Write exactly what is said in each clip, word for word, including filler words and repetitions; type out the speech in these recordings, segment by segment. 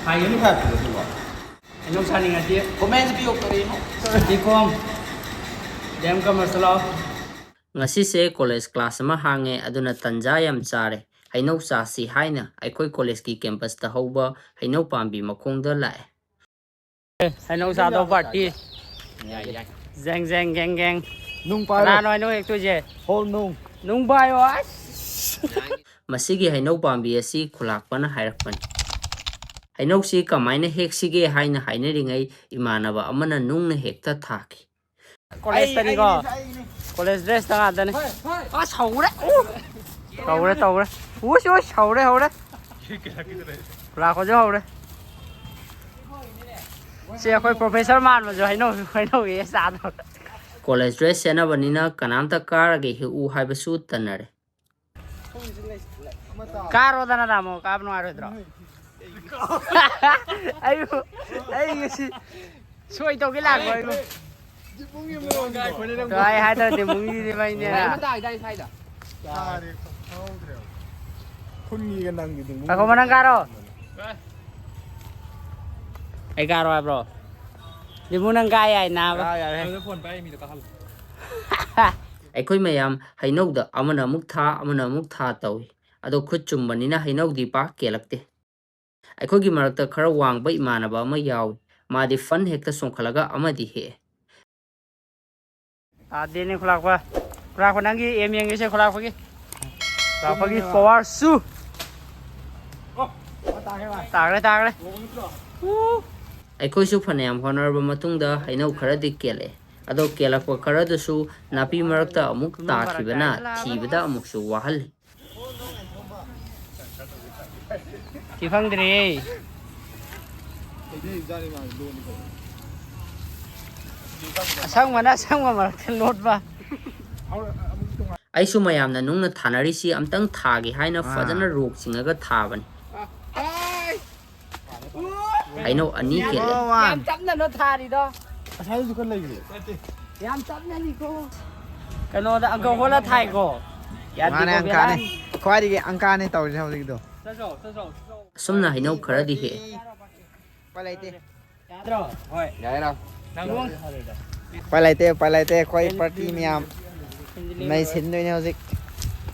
ꯍꯥꯏꯒꯅꯨ ꯍꯥꯏꯕꯗꯨꯕꯣ꯫ ꯍꯩꯅꯧ ꯆꯥꯅꯤꯡꯉꯗꯤ comment ꯄꯤꯌꯣ ꯀꯔꯤꯅꯣ? ꯕꯤ ꯀꯣꯝ, ꯗꯤ ꯑꯦꯝ ꯀꯃꯔꯁꯇ ꯂꯥꯛꯑꯣ꯫ ꯉꯁꯤꯁꯦ ꯀꯣꯂꯦꯖ ꯀ꯭ꯂꯥꯁ ꯑꯃ ꯍꯥꯡꯉꯦ, ꯑꯗꯨꯅ ꯇꯟꯖꯥ ꯌꯥꯝ ꯆꯥꯔꯦ꯫ ꯍꯩꯅꯧ ꯆꯥꯁꯤ ꯍꯥꯏꯅ ꯑꯩꯈꯣꯏ ꯀꯣꯂꯦꯖꯀꯤ ꯀꯦꯝꯄꯁꯇ ꯍꯧꯕ ꯍꯩꯅꯧ ꯄꯥꯝꯕꯤ ꯃꯈꯣꯡꯗ ꯂꯥꯛꯑꯦ꯫ ꯍꯩꯅꯧ ꯆꯥꯗꯧ ꯄꯥꯔꯇꯤ꯫ ꯌꯥꯏ, ꯌꯥꯏ꯫ ꯖꯦꯡ, ꯖꯦꯡ, ꯒꯦꯡ, ꯒꯦꯡ꯫ ꯅꯨꯡ ꯄꯥꯏꯔꯣ꯫ ꯀꯅꯥꯅꯣ ꯍꯩꯅꯧ ꯍꯦꯛꯇꯣꯏꯁꯦ? ꯍꯣ, ꯅꯨꯡ꯫ ꯅꯨꯡ ꯄꯥꯏꯌꯣ, ꯑꯁ꯫ ꯃꯁꯤꯒꯤ ꯍꯩꯅꯧ ꯄꯥꯝꯕꯤ ꯑꯁꯤ ꯈꯨꯂꯥꯛꯄꯅ ꯍꯥꯏꯔꯛꯄꯅꯤ꯫ ꯍꯩꯅꯧꯁꯤ ꯀꯃꯥꯏꯅ ꯍꯦꯛꯁꯤꯒꯦ ꯍꯥꯏꯅ ꯍꯥꯏꯅꯔꯤꯉꯩ ꯏꯃꯥꯟꯅꯕ ꯑꯃꯅ ꯅꯨꯡꯅ ꯍꯦꯛꯇ ꯊꯥꯈꯤ꯫ ꯀꯣꯂꯦꯖꯇꯅꯤꯀꯣ? ꯑꯩ, ꯑꯩꯒꯤꯅꯤ, ꯑꯩꯒꯤꯅꯤ꯫ ꯀꯣꯂꯦꯖ ꯗ꯭ꯔꯦꯁꯇ ꯉꯥꯛꯇꯅꯤ꯫ ꯍꯣꯏ, ꯍꯣꯏ꯫ ꯑꯁ, ꯍꯧꯔꯦ꯫ ꯎ! ꯇꯧꯔꯦ, ꯇꯧꯔꯦ꯫ ꯎꯁ, ꯎꯁ, ꯍꯧꯔꯦ, ꯍꯧꯔꯦ꯫ ꯈꯨꯂꯥꯛꯄꯁꯨ ꯍꯧꯔꯦ꯫ ꯁꯤ ꯑꯩꯈꯣꯏ ꯄ꯭ꯔꯣꯐꯦꯁꯔ ꯃꯥꯟꯕꯁꯨ ꯍꯩꯅꯧ, ꯍꯩꯅꯧ ꯍꯦꯛꯑ ꯆꯥꯗꯧꯔꯦ꯫ ꯀꯣꯂꯦꯖ ꯗ꯭ꯔꯦꯁ ꯁꯦꯠꯅꯕꯅꯤꯅ ꯀꯅꯥꯝꯇ ꯀꯥꯔꯒ ꯍꯦꯛꯎ ꯍꯥꯏꯕꯁꯨ ꯇꯟꯅꯔꯦ꯫ ꯀꯥꯔꯣꯗꯅ, ꯇꯥꯃꯣ, ꯀꯥꯕ ꯅꯨꯡꯉꯥꯏꯔꯣꯏꯗ꯭ꯔꯣ? ꯑꯩꯕꯨ, ꯑꯩ ꯉꯁꯤ ꯁꯣꯏ ꯇꯧꯒꯦ ꯂꯥꯛꯄ ꯑꯩꯕꯨ꯫ ꯑꯗꯣ ꯑꯩ ꯍꯥꯏꯗ꯭ꯔꯗꯤ ꯃꯨꯡꯒꯤꯗꯤ ꯃꯩꯅꯦꯅ꯫ ꯈꯨꯟꯒꯤꯒ ꯅꯪꯒꯤꯗꯤ ꯉꯥꯏꯈꯣ, ꯅꯪ ꯀꯥꯔꯣ꯫ ꯑꯩ ꯀꯥꯔꯣ ꯍꯥꯏꯕ꯭ꯔꯣ? ꯗꯤꯃꯨ, ꯅꯪ ꯀꯥ ꯌꯥꯏ ꯅꯥꯕ꯫ ꯀꯥ ꯌꯥꯔꯦ꯫ ꯑꯗꯨꯗ ꯐꯣꯟ ꯄꯥꯏꯔꯤ ꯃꯤꯗꯣ ꯀꯥꯍꯜꯂꯣ꯫ ꯑꯩꯈꯣꯏ ꯃꯌꯥꯝ ꯍꯩꯅꯧꯗ ꯑꯃꯅ ꯑꯃꯨꯛ ꯊꯥ, ꯑꯃꯅ ꯑꯃꯨꯛ ꯊꯥ ꯇꯧꯏ꯫ ꯑꯗꯣ ꯈꯨꯠ ꯆꯨꯝꯕꯅꯤꯅ ꯍꯩꯅꯧꯗꯤ ꯄꯥꯛ ꯀꯦꯜꯂꯛꯇꯦ꯫ ꯑꯩꯈꯣꯏꯒꯤ ꯃꯔꯛꯇ ꯈꯔ ꯋꯥꯡꯕ ꯏꯃꯥꯟꯅꯕ ꯑꯃ ꯌꯥꯎꯏ꯫ ꯃꯥꯗꯤ ꯐꯟ ꯍꯦꯛꯇ ꯆꯣꯡꯈꯠꯂꯒ ꯑꯃꯗꯤ ꯍꯦꯛꯑꯦ꯫ ꯇꯥꯗꯦꯅꯦ ꯈꯨꯂꯥꯛꯄ꯫ ꯈꯨꯂꯥꯛꯄ, ꯅꯪꯒꯤ ꯑꯦꯝ ꯌꯦꯡꯒꯦꯁꯦ ꯈꯨꯂꯥꯛꯄꯒꯤ꯫ ꯈꯨꯂꯥꯛꯄꯒꯤ ꯄꯋꯥꯔ ꯁꯨ꯫ ꯇꯥꯈ꯭ꯔꯦ, ꯇꯥꯈ꯭ꯔꯦ꯫ ꯑꯩꯈꯣꯏꯁꯨ ꯐꯅꯌꯥꯝ ꯍꯣꯠꯅꯔꯕ ꯃꯇꯨꯡꯗ ꯍꯩꯅꯧ ꯈꯔꯗꯤ ꯀꯦꯜꯂꯛꯑꯦ꯫ ꯑꯗꯣ ꯀꯦꯜꯂꯛꯄ ꯈꯔꯗꯨꯁꯨ ꯅꯥꯄꯤ ꯃꯔꯛꯇ ꯑꯃꯨꯛ ꯇꯥꯈꯤꯕꯅ ꯊꯤꯕꯗ ꯑꯃꯨꯛꯁꯨ ꯋꯥꯍꯜꯂꯤ꯫ ꯊꯤ ꯐꯪꯗ꯭ꯔꯦ꯫ ꯑꯁꯪꯕꯅ ꯑꯁꯪꯕ ꯃꯔꯛꯇ ꯂꯣꯠꯄ꯫ ꯑꯩꯁꯨ ꯃꯌꯥꯝꯅ ꯅꯨꯡꯅ ꯊꯥꯅꯔꯤꯁꯤ ꯑꯝꯇꯪ ꯊꯥꯒꯦ ꯍꯥꯏꯅ ꯑꯥ꯫ ꯐꯖꯅ ꯔꯣꯛ ꯆꯤꯡꯉꯒ ꯊꯥꯕꯅꯤ꯫ ꯍꯩꯅꯧ ꯑꯅꯤ ꯀꯦꯜꯂꯦ꯫ ꯌꯥꯝ ꯇꯞꯅꯅꯣ ꯊꯥꯔꯤꯗꯣ꯫ ꯉꯁꯥꯏꯁꯨ ꯈꯔ ꯂꯩꯕꯅꯦ꯫ ꯌꯥꯝ ꯇꯞꯅꯅꯤꯀꯣ꯫ ꯀꯩꯅꯣꯗ ꯑꯪꯀ ꯍꯣꯜꯂ ꯊꯥꯏꯀꯣ꯫ ꯃꯥꯅꯦ, ꯑꯪꯀꯥꯅꯦ꯫ ꯈ꯭ꯋꯥꯏꯗꯒꯤ ꯑꯪꯀꯥꯅꯦ ꯇꯧꯔꯤꯁꯦ ꯍꯧꯖꯤꯛꯀꯤꯗꯣ꯫ ꯑꯁꯨꯝꯅ ꯍꯩꯅꯧ ꯈꯔꯗꯤ ꯍꯦꯛꯑꯦ꯫ ꯎꯄꯥꯏ ꯂꯩꯇꯦ꯫ ꯌꯥꯗ꯭ꯔꯣ? ꯍꯣꯏ꯫ ꯌꯥꯏꯔꯣ? ꯅꯪꯉꯣ? ꯎꯄꯥꯏ ꯂꯩꯇꯦ, ꯎꯄꯥꯏ ꯂꯩꯇꯦ꯫ ꯑꯩꯈꯣꯏ ꯄꯥꯔꯇꯤ ꯃꯌꯥꯝ ꯅꯩꯁꯤꯟꯗꯣꯏꯅꯦ ꯍꯧꯖꯤꯛ꯫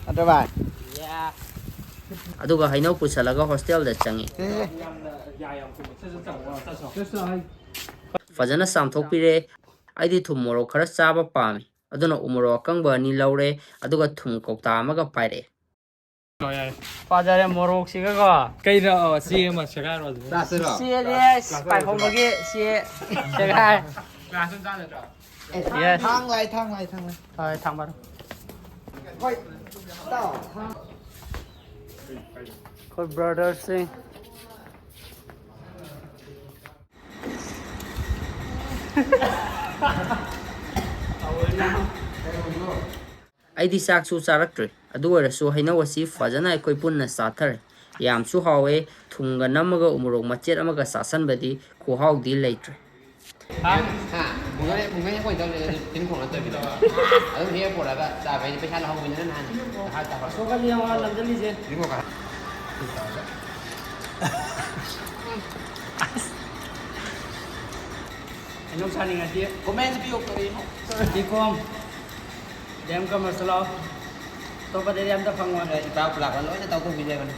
ꯅꯠꯇ꯭ꯔꯣ ꯚꯥꯏ? ꯑꯗꯨꯒ ꯍꯩꯅꯧ ꯄꯨꯁꯜꯂꯒ ꯍꯣꯁꯇꯦꯜꯗ ꯆꯪꯉꯤ꯫ ꯁꯦ, ꯁꯦ꯫ ꯐꯖꯅ ꯆꯥꯝꯊꯣꯛꯄꯤꯔꯦ꯫ ꯑꯩꯗꯤ ꯊꯨꯝ ꯃꯣꯔꯣꯛ ꯈꯔ ꯆꯥꯕ ꯄꯥꯝꯃꯤ꯫ ꯑꯗꯨꯅ ꯎ ꯃꯣꯔꯣꯛ ꯑꯀꯪꯕ ꯑꯅꯤ ꯂꯧꯔꯦ, ꯑꯗꯨꯒ ꯊꯨꯝ ꯀꯧꯇꯥ ꯑꯃꯒ ꯄꯥꯏꯔꯛꯑꯦ꯫ ꯐꯖꯔꯦ ꯃꯣꯔꯣꯛꯁꯤꯒꯀꯣ꯫ ꯀꯩꯅꯣ? ꯑꯣ, ꯆꯦ ꯑꯃ ꯁꯦꯒꯥꯏꯔꯣ ꯑꯗꯨ꯫ ꯆꯥꯁꯤꯔꯣ? ꯆꯦꯗꯤ ꯑꯁ, ꯄꯥꯏꯈꯣꯝꯕꯒꯤ ꯆꯦ ꯁꯦꯒꯥꯏ꯫ ꯒ꯭ꯂꯥꯁ ꯑꯃ ꯆꯥ ꯅꯠꯇ꯭ꯔꯣ? Yes. ꯊꯥꯡ ꯂꯥꯏ, ꯊꯥꯡ ꯂꯥꯏ, ꯊꯥꯡ ꯂꯥꯏ꯫ ꯍꯣꯏ, ꯊꯥꯡꯕꯔꯣ꯫ ꯍꯣꯏ, ꯏꯇꯥꯎ, ꯊꯥꯡ꯫ ꯑꯩꯈꯣꯏ ꯕ꯭ꯔꯗꯔꯁꯤꯡ꯫ ꯑꯩꯗꯤ ꯆꯥꯛꯁꯨ ꯆꯥꯔꯛꯇ꯭ꯔꯤ, ꯑꯗꯨ ꯑꯣꯏꯔꯁꯨ ꯍꯩꯅꯧ ꯑꯁꯤ ꯐꯖꯅ ꯑꯩꯈꯣꯏ ꯄꯨꯟꯅ ꯆꯥꯊꯔꯦ꯫ ꯌꯥꯝꯁꯨ ꯍꯥꯎꯋꯦ꯫ ꯊꯨꯝꯒ ꯅꯝꯃꯒ ꯎꯃꯣꯔꯣꯛ ꯃꯆꯦꯠ ꯑꯃꯒ ꯆꯥꯁꯟꯕꯗꯤ ꯈꯨꯍꯥꯎꯗꯤ ꯂꯩꯇ꯭ꯔꯦ꯫ ꯍꯥ? ꯃꯨꯡꯒꯥꯏ, ꯃꯨꯡꯒꯥꯏ ꯑꯩꯈꯣꯏ ꯇꯧꯔꯦ, ꯑꯗꯨ ꯇꯤꯟꯈꯣꯡ ꯅꯠꯇꯕꯤꯗ꯫ ꯑꯗꯨꯝ ꯍꯦꯛ ꯄꯨꯔꯛꯑꯒ ꯆꯥꯕ ꯍꯥꯏꯗꯤ ꯄꯩꯁꯥ ꯂꯧꯍꯧꯕꯅꯤꯅ ꯅꯍꯥꯟ ꯍꯥꯏ ꯇꯥꯕ꯫ ꯑꯁꯣꯛꯀꯗꯤ ꯌꯦꯡꯉꯣ, ꯂꯝꯖꯜꯂꯤꯁꯦ꯫ ꯇꯤꯟꯈꯣꯡ ꯈꯔ꯫ ꯍꯩꯅꯧ ꯆꯥꯅꯤꯡꯉꯗꯤ comment ꯄꯤꯌꯣ ꯀꯔꯤꯅꯣ? ꯀꯤꯀꯣꯝ꯫ ꯗꯦꯝ ꯀꯃꯔꯁꯇ ꯂꯥꯛꯑꯣ꯫ ꯑꯇꯣꯞꯄꯗꯗꯤ ꯑꯝꯇ ꯐꯪꯉꯣꯏ꯫ ꯑꯦ, ꯏꯇꯥꯎ ꯂꯥꯛꯄ ꯂꯣꯏꯅ ꯇꯧꯊꯣꯛꯄꯤꯖꯕꯅꯤ꯫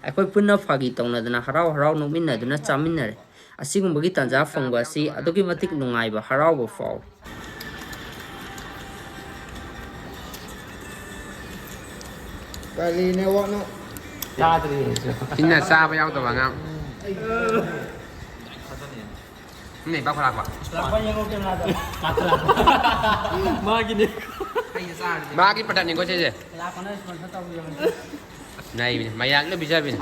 ꯑꯩꯈꯣꯏ ꯄꯨꯟꯅ ꯐꯥꯒꯤ ꯇꯧꯅꯗꯅ ꯍꯔꯥꯎ ꯍꯔꯥꯎ ꯅꯣꯛꯃꯤꯟꯅꯗꯨꯅ ꯆꯥꯃꯤꯟꯅꯔꯦ꯫ ꯑꯁꯤꯒꯨꯝꯕꯒꯤ ꯇꯥꯟꯖꯥ ꯐꯪꯕ ꯑꯁꯤ ꯑꯗꯨꯛꯀꯤ ꯃꯇꯤꯛ ꯅꯨꯡꯉꯥꯏꯕ, ꯍꯔꯥꯎꯕ ꯐꯥꯎꯏ꯫ ꯀꯔꯤ network ꯅꯣ? ꯇꯥꯗ꯭ꯔꯤ ꯑꯩꯁꯨ꯫ ꯏꯟꯅ ꯆꯥꯕ ꯌꯥꯎꯗꯕ ꯑꯉꯥꯡ꯫ ꯅꯦ, ꯕꯥ ꯈꯣꯂꯥꯛꯄ꯫ ꯂꯥꯛꯄ ꯌꯦꯡꯉꯣ camera ꯗ꯫ ꯃꯥꯒꯤꯅꯦ꯫ ꯃꯥꯒꯤ product ꯅꯤꯀꯣ ꯁꯤꯁꯦ꯫ ꯂꯥꯛꯄꯅ sponsor ꯇꯧꯕꯤꯔꯕꯅꯤ꯫ ꯅꯩꯕꯅꯤ, ꯃꯌꯥꯝꯅ ꯄꯤꯖꯕꯤꯅꯤ꯫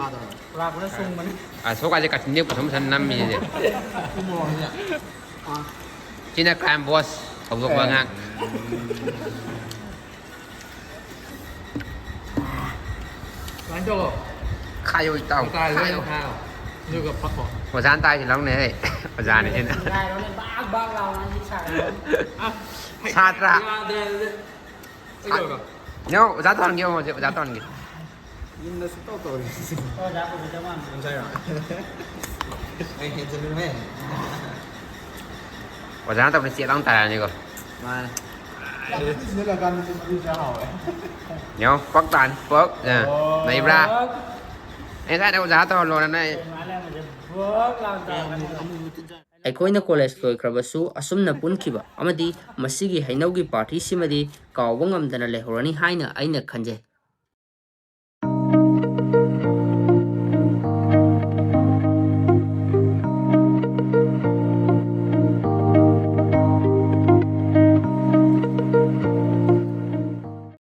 ꯂꯥꯛꯄꯅ ꯁꯨꯡꯕꯅꯤ꯫ ꯑ, ꯁꯣꯀꯥꯁꯦ ꯀꯥꯆꯤꯟꯗꯤ ꯄꯨꯊꯣꯛ ꯃꯊꯟ ꯅꯝꯃꯤꯁꯤꯗꯤ꯫ ꯁꯤꯅ crime boss ꯍꯧꯗꯣꯛꯄ ꯑꯉꯥꯡ꯫ ꯁꯨꯃꯥꯏꯅ ꯇꯧꯋꯣ꯫ ꯈꯥꯏꯌꯣ ꯏꯇꯥꯎ, ꯃꯇꯥꯏꯗ ꯈꯥꯏꯌꯣ꯫ ꯑꯣꯏꯅ ꯈꯥꯏꯌꯣ꯫ ꯑꯗꯨꯒ ꯐꯛꯄꯣ꯫ ꯑꯣꯖꯥꯅ ꯇꯥꯏꯁꯤ ꯂꯧꯅꯦ, ꯍꯩ꯫ ꯑꯣꯖꯥꯅ ꯁꯤꯅ꯫ ꯉꯥꯏꯔꯣꯅꯦ, ꯕꯥꯛ ꯕꯥꯛ ꯂꯥꯎꯅ ꯁꯤ ꯁꯥꯔꯦ꯫ ꯁꯥꯇ꯭ꯔ꯫ ꯌꯥꯗꯦ, ꯑꯗꯨꯗꯤ꯫ ꯀꯩꯗꯧꯔꯕ? ꯅꯣ, ꯑꯣꯖꯥ ꯇꯧꯍꯟꯒꯦ ꯍꯧꯖꯤꯛ, ꯑꯣꯖꯥ ꯇꯧꯍꯟꯒꯦ꯫ ꯌꯨꯝꯗ ꯁꯨꯡꯇꯧ ꯇꯧꯔꯦ꯫ ꯑꯣꯖꯥ ꯀꯧꯕ ꯆꯞ ꯃꯥꯟꯅꯩ꯫ ꯉꯁꯥꯏꯔꯣ? ꯑꯩ ꯍꯦꯟꯖꯜꯂꯨꯔꯦ꯫ ꯑꯣꯖꯥꯅ ꯇꯧꯕꯗꯤ ꯆꯦꯠ ꯂꯥꯎꯅ ꯇꯥꯔꯛꯑꯅꯤꯀꯣ꯫ ꯃꯥꯅꯦ꯫ ꯌꯦꯡꯉꯣ, ꯄꯛ ꯇꯥꯅꯤ, ꯄꯛ꯫ ꯑ, ꯂꯩꯕ꯭ꯔꯥ? ꯑꯩ ꯉꯁꯥꯏꯗ ꯑꯣꯖꯥ ꯇꯧꯍꯜꯂꯣꯅ ꯑꯩ ꯃꯥꯂꯦꯝꯁꯦ ꯕꯛ ꯂꯥꯎꯅ ꯇꯥꯔꯛꯀꯅꯤ꯫ ꯑꯩꯈꯣꯏꯅ ꯀꯣꯂꯦꯖ ꯂꯣꯏꯈ꯭ꯔꯕꯁꯨ ꯑꯁꯨꯝꯅ ꯄꯨꯟꯈꯤꯕ ꯑꯃꯗꯤ ꯃꯁꯤꯒꯤ ꯍꯩꯅꯧꯒꯤ ꯄꯥꯔꯇꯤꯁꯤꯃꯗꯤ ꯀꯥꯎꯕ ꯉꯝꯗꯅ ꯂꯩꯍꯧꯔꯅꯤ ꯍꯥꯏꯅ ꯑꯩꯅ ꯈꯟꯖꯩ꯫